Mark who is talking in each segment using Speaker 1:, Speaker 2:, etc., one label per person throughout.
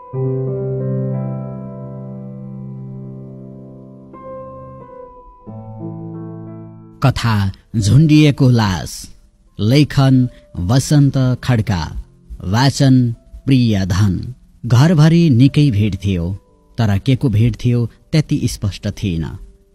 Speaker 1: कथा झुन्डिएको लास, लेखन वसन्त खड्का, वाचन प्रिय धन। घरभरि निकै भिड थियो, तर केको भिड थियो त्यति स्पष्ट थिएन।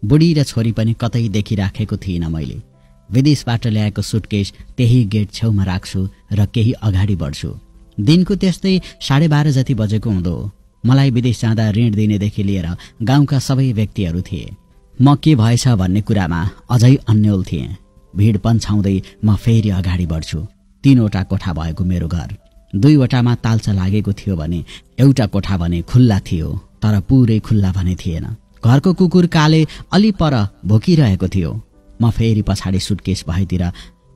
Speaker 1: बुढी र छोरी पनि कतै देखिराखेको थिइन मैले। विदेशबाट ल्याएको सुटकेस त्यही गेट छेउमा राख्छु र केही अगाडि बढ्छु। दिनको त्यस्तै 12:30 जति बजेको हुँदो मलाई विदेश जाँदा ऋण दिनेदेखि लिएर गाउँका सबै व्यक्तिहरू थिए। म के भएछ भन्ने कुरामा अझै अन्यल थिएँ। भिड पन्छाउँदै म फेरि अगाडि बढ्छु। 3वटा कोठा भएको मेरो घर। 2वटामा तालचा लागेको थियो भने एउटा कोठा भने खुल्ला थियो, तर पुरै खुल्ला भने थिएन। घरको कुकुर काले अलि पर भोकिरहेको थियो। म फेरि पछाडि सुटकेस भएतिर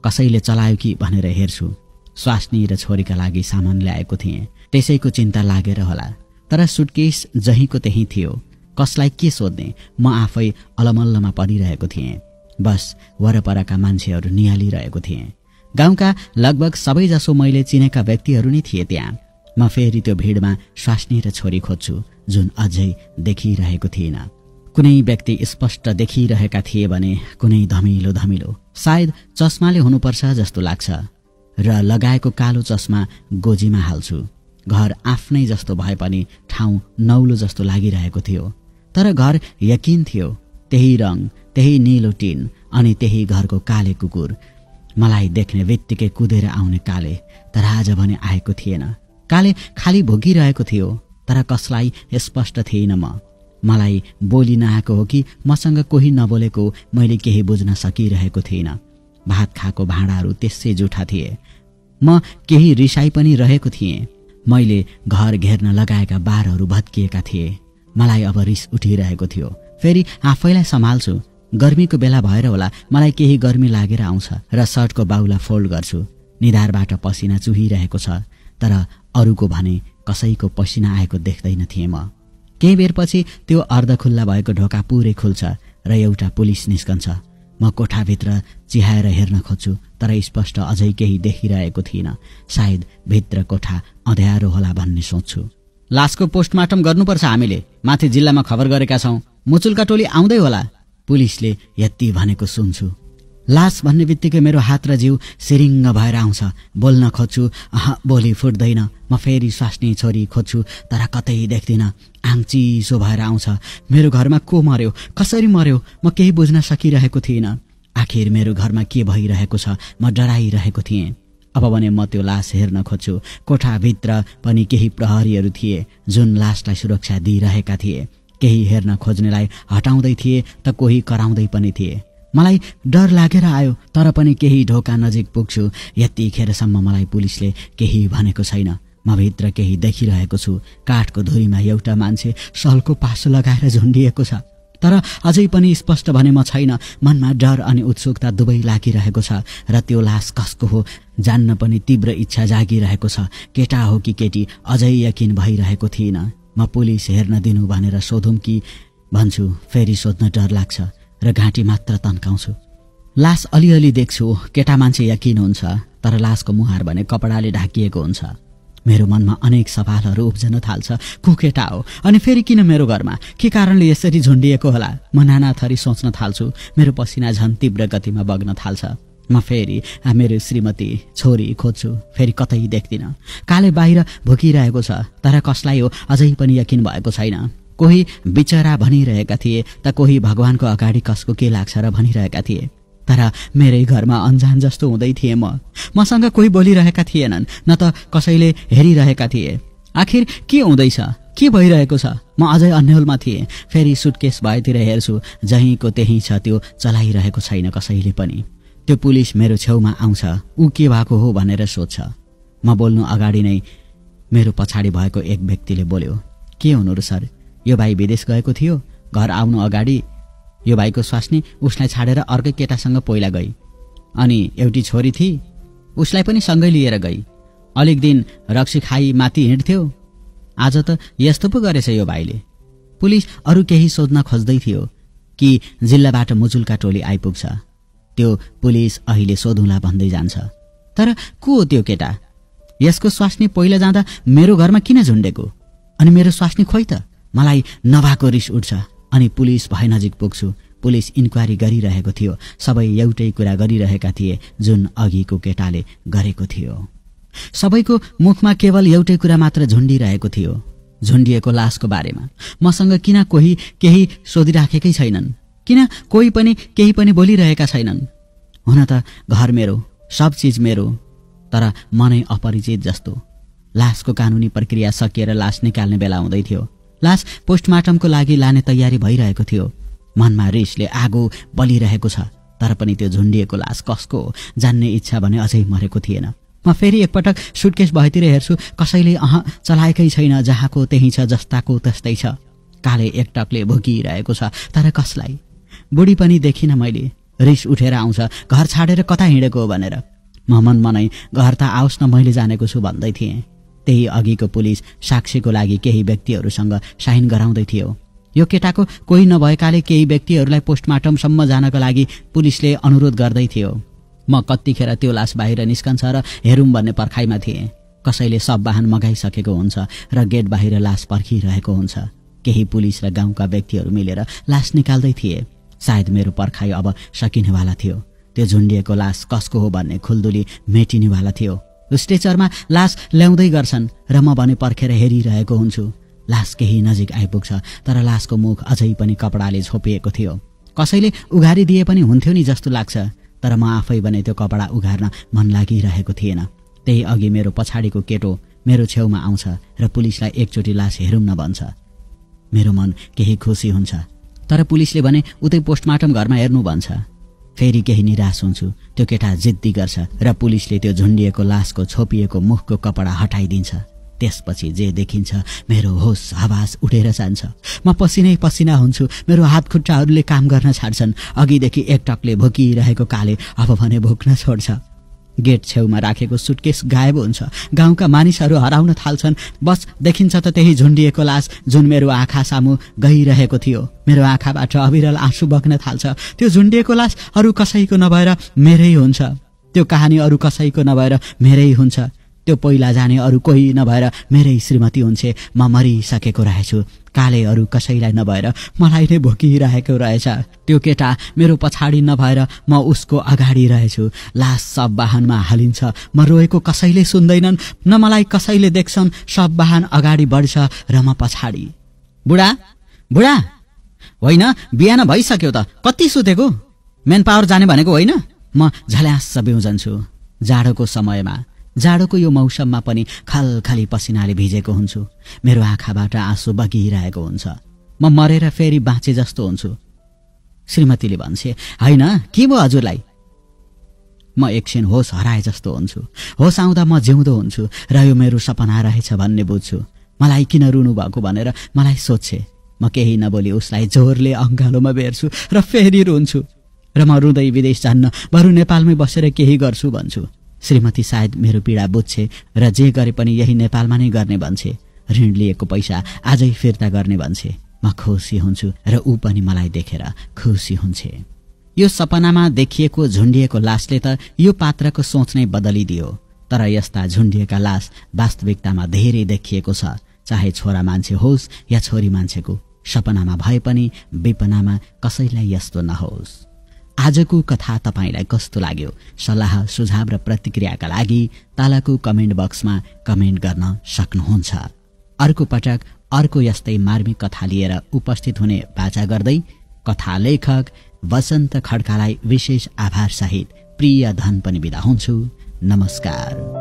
Speaker 1: कसैले चलायो कि भनेर हेर्छु। स्वास्नी र छोरीका लागि सामान ल्याएको थिएँ, त्यसैको चिन्ता लागेर होला। तर सुटकेस जहीँको त्यही थियो। कसलाई के सोध्ने, म आफै अलमल्लमा परिरहेको थिएँ। बस वरपरका मान्छेहरू निहालिरहेको थिएँ। गाउँका लगभग सबैजसो मैले चिनेका व्यक्तिहरू नै थिए त्यहाँ। म फेरि त्यो भिडमा स्वास्नी र छोरी खोज्छु, जुन अझै देखिरहेको थिएन। कुनै व्यक्ति स्पष्ट देखिरहेका थिए भने कुनै धमिलो धमिलो, सायद चस्माले हुनुपर्छ जस्तो लाग्छ, र लगाएको कालो चस्मा गोजीमा हाल्छु। घर आफ्नै जस्तो भए पनि ठाउँ नौलो जस्तो लागिरहेको थियो। तर घर यकिन थियो, त्यही रङ, त्यही निलो टिन अनि त्यही घरको काले कुकुर। मलाई देख्ने बित्तिकै कुदेर आउने काले, तर आज भने आएको थिएन। काले खाली भोगिरहेको थियो, तर कसलाई स्पष्ट थिएन। मलाई बोली नआएको हो कि मसँग कोही नबोलेको मैले केही बुझ्न सकिरहेको थिइनँ। भात खाएको भाँडाहरू त्यसै जुठा थिए। म केही रिसाई पनि रहेको थिएँ। मैले घर घेर्न लगाएका बारहरू भत्किएका थिए। मलाई अब रिस उठिरहेको थियो। फेरि आफैलाई सम्हाल्छु। गर्मीको बेला भएर होला मलाई केही गर्मी लागेर आउँछ र सर्टको बाउला फोल्ड गर्छु। निधारबाट पसिना चुहिरहेको छ, तर अरूको भने कसैको पसिना आएको देख्दैन थिएँ म। केही बेरपछि त्यो अर्धखुल्ला भएको ढोका पुरै खुल्छ र एउटा पुलिस निस्कन्छ। म कोठाभित्र चिहाएर हेर्न खोज्छु, तर स्पष्ट अझै केही देखिरहेको थिइनँ। सायद भित्र कोठा अँध्यारो होला भन्ने सोच्छु। लासको पोस्टमार्टम गर्नुपर्छ, हामीले माथि जिल्लामा खबर गरेका छौं। मुचुल्का टोली आउँदै होला, पुलिसले यति भनेको सुन्छु। लास भन्ने बित्तिकै मेरो हात र जिउ सिरिङ्ग भएर आउँछ। बोल्न खोज्छु, बोली फुट्दैन। म फेरि स्वास्नी छोरी खोज्छु, तर कतै देख्दिन। आङ चिसो भएर आउँछ। मेरो घरमा को मर्यो, कसरी मर्यो, म केही बुझ्न सकिरहेको थिइनँ। आखिर मेरो घरमा के भइरहेको छ, म डराइरहेको थिएँ। अब भने म त्यो लास हेर्न खोज्छु। कोठाभित्र पनि केही प्रहरीहरू थिए, जुन लासलाई सुरक्षा दिइरहेका थिए। केही हेर्न खोज्नेलाई हटाउँदै थिए त कोही कराउँदै पनि थिए। मलाई डर लागेर आयो, तर पनि केही ढोका नजिक पुग्छु। यतिखेरसम्म मलाई पुलिसले केही भनेको छैन। म भित्र केही देखिरहेको छु। काठको धुरीमा एउटा मान्छे सलको पासो लगाएर झुन्डिएको छ, तर अझै पनि स्पष्ट भने म छैन। मनमा डर अनि उत्सुकता दुवै लागिरहेको छ, र त्यो लास कसको हो जान्न पनि तीव्र इच्छा जागिरहेको छ। केटा हो कि केटी अझै यकिन भइरहेको थिएन। म पुलिस हेर्न दिनु भनेर सोधौँ कि भन्छु, फेरि सोध्न डर लाग्छ र घाँटी मात्र तन्काउँछु। लास अलिअलि देख्छु। केटा मान्छे यकिन हुन्छ, तर लासको मुहार भने कपडाले ढाकिएको हुन्छ। मेरो मनमा अनेक सवालहरू उब्जन थाल्छ। को केटा हो, अनि फेरि किन मेरो घरमा, के कारणले यसरी झुन्डिएको होला? म नाना थरी सोच्न थाल्छु। मेरो पसिना झन् तीव्र गतिमा बग्न थाल्छ। म फेरि मेरो श्रीमती छोरी खोज्छु, फेरि कतै देख्दिन। काले बाहिर भोकिरहेको छ, तर कसलाई हो अझै पनि यकिन भएको छैन। कोही बिचरा भनिरहेका थिए त कोही भगवानको अगाडि कसको के लाग्छ र भनिरहेका थिए। तर मेरै घरमा अन्जान जस्तो हुँदै थिए। मसँग कोही बोलिरहेका थिएनन्, न त कसैले हेरिरहेका थिए। आखिर के हुँदैछ, के भइरहेको छ? म अझै अन्यलमा थिएँ। फेरि सुटकेस भएतिर हेर्छु, जहीँको त्यही छ, त्यो चलाइरहेको छैन कसैले पनि। त्यो पुलिस मेरो छेउमा आउँछ। ऊ के भएको हो भनेर सोध्छ। म बोल्नु अगाडि नै मेरो पछाडि भएको एक व्यक्तिले बोल्यो, के हुनु र सर, यो भाइ विदेश गएको थियो। घर आउनु अगाडि यो भाइको स्वास्नी उसलाई छाडेर अर्कै केटासँग पहिला गई, अनि एउटी छोरी थिई, उसलाई पनि सँगै लिएर गई। अलिक दिन रक्सी खाई माथि हिँड्थ्यो। आज त यस्तो पो गरेछ यो भाइले। पुलिस अरू केही सोध्न खोज्दै थियो कि जिल्लाबाट मुचुल्का टोली आइपुग्छ। त्यो पुलिस अहिले सोधुला भन्दै जान्छ। तर को हो त्यो केटा? यसको स्वास्नी पहिला जाँदा मेरो घरमा किन झुन्डेको? अनि मेरो स्वास्नी खोइ त। मलाई नभाको रिस उठ्छ अनि पुलिस भए नजिक पुग्छु। पुलिस इन्क्वायरी गरिरहेको थियो। सबै एउटै कुरा गरिरहेका थिए जुन अघिको केटाले गरेको थियो। सबैको मुखमा केवल एउटै कुरा मात्र झुन्डिरहेको थियो, झुन्डिएको लासको बारेमा। मसँग किन कोही केही सोधिराखेकै छैनन्, किन कोही पनि केही पनि बोलिरहेका छैनन्। हुन त घर मेरो, सब चिज मेरो, तर मनै अपरिचित जस्तो। लासको कानुनी प्रक्रिया सकिएर लास निकाल्ने बेला हुँदै थियो। लास पोस्टमार्टमको लागि लाने तयारी भइरहेको थियो। मनमा रिसले आगो बलिरहेको छ, तर पनि त्यो झुन्डिएको लास कसको हो जान्ने इच्छा भने अझै मरेको थिएन। म फेरि एकपटक सुटकेस भएतिर हेर्छु, कसैले चलाएकै छैन, जहाँको त्यही छ, जस्ताको तस्तै छ। काले एकटकले भुकिरहेको छ, तर कसलाई? बुढी पनि देखिन मैले। रिस उठेर आउँछ, घर छाडेर कता हिँडेको हो भनेर। म मनमनै घर त आओस् न, मैले जानेको छु भन्दै थिएँ। त्यही अघिको पुलिस साक्षीको लागि केही व्यक्तिहरूसँग साइन गराउँदै थियो। यो केटाको कोही नभएकाले केही व्यक्तिहरूलाई पोस्टमार्टमसम्म जानका लागि पुलिसले अनुरोध गर्दै थियो। म कतिखेर त्यो लास बाहिर निस्कन्छ र हेरौँ भन्ने पर्खाइमा थिएँ। कसैले सब वाहन मगाइसकेको हुन्छ र गेट बाहिर लास पर्खिरहेको हुन्छ। केही पुलिस र गाउँका व्यक्तिहरू मिलेर लास निकाल्दै थिए। सायद मेरो पर्खाइ अब सकिनेवाला थियो। त्यो झुन्डिएको लास कसको हो भन्ने खुल्दुली मेटिनेवाला थियो। स्ट्रेचरमा लास ल्याउँदै गर्छन् र म भने पर्खेर हेरिरहेको हुन्छु। लास केही नजिक आइपुग्छ, तर लासको मुख अझै पनि कपडाले छोपिएको थियो। कसैले उघारी दिए पनि हुन्थ्यो नि जस्तो लाग्छ, तर म आफै भने त्यो कपडा उघार्न मन लागिरहेको थिएन। त्यही अघि मेरो पछाडिको केटो मेरो छेउमा आउँछ र पुलिसलाई एकचोटि लास हेरौँ न भन्छ। मेरो मन केही खुसी हुन्छ, तर पुलिसले भने उतै पोस्टमार्टम घरमा हेर्नु भन्छ। फेरि केही निराश हुन्छु। त्यो केटा जिद्दी गर्छ र पुलिसले त्यो झुन्डिएको लासको छोपिएको मुखको कपडा हटाइदिन्छ। त्यसपछि जे देखिन्छ, मेरो होस हवास उठेर जान्छ। म पसिनै पसिना हुन्छु। मेरो हात खुट्टाहरूले काम गर्न छाड्छन्। अघिदेखि एकटकले भुकिरहेको काले अब भने भुक्न छोड्छ। गेट छेउमा राखेको सुटकेस गायब हुन्छ। गाउँका मानिसहरू हराउन थाल्छन्। बस देखिन्छ त त्यही झुन्डिएको लास जुन मेरो आँखा सामु गइरहेको थियो। मेरो आँखाबाट अविरल आँसु बग्न थाल्छ। त्यो झुन्डिएको लास अरू कसैको नभएर मेरै हुन्छ। त्यो कहानी अरू कसैको नभएर मेरै हुन्छ। त्यो पहिला जाने अरू कोही नभएर मेरै श्रीमती हुन्छे। म मरिसकेको रहेछु। काले अरू कसैलाई नभएर मलाई नै भोकिरहेको रहेछ। त्यो केटा मेरो पछाडि नभएर म उसको अगाडि रहेछु। लास सब वाहनमा हालिन्छ। म रोएको कसैले सुन्दैनन्, न मलाई कसैले देख्छन्। सब वाहन अगाडि बढ्छ र म पछाडि। बुढा बुढा होइन, बिहान भइसक्यो त, कति सुतेको? मेन पावर जाने भनेको होइन? म झल्यास बिउजन्छु। जाडोको समयमा, जाडोको यो मौसममा पनि खलखली पसिनाले भिजेको हुन्छु। मेरो आँखाबाट आँसु बगिरहेको हुन्छ। म मरेर फेरि बाँचे जस्तो हुन्छु। श्रीमतीले भन्छे, होइन के भयो हजुरलाई? म एकछिन होस हराए जस्तो हुन्छु। होस आउँदा म जिउँदो हुन्छु र यो मेरो सपना रहेछ भन्ने बुझ्छु। मलाई किन रुनु भएको भनेर मलाई सोध्छे। म केही नबोली उसलाई जोरले अङ्गालोमा बेर्छु र फेरि रुन्छु। र म रुँदै विदेश जान्न, बरु नेपालमै बसेर केही गर्छु भन्छु। श्रीमती सायद मेरो पीडा बुझ्छे र जे गरे पनि यही नेपालमा नै गर्ने भन्छे। ऋण लिएको पैसा आजै फिर्ता गर्ने भन्छे। म खुसी हुन्छु र ऊ पनि मलाई देखेर खुसी हुन्छे। यो सपनामा देखिएको झुन्डिएको लासले त यो पात्रको सोच नै बदलिदियो। तर यस्ता झुन्डिएका लास वास्तविकतामा धेरै देखिएको छ। चाहे छोरा मान्छे होस् या छोरी मान्छेको, सपनामा भए पनि विपनामा कसैलाई यस्तो नहोस्। आजको कथा तपाईलाई कस्तो लाग्यो? सल्लाह सुझाव र प्रतिक्रियाका लागि तलको कमेन्ट बक्समा कमेन्ट गर्न सक्नुहुन्छ। अर्को पटक अर्को यस्तै मार्मिक कथा लिएर उपस्थित हुने बाचा गर्दै कथा लेखक वसन्त खड्कालाई विशेष आभार सहित प्रिय धन पनि बिदा हुन्छु। नमस्कार।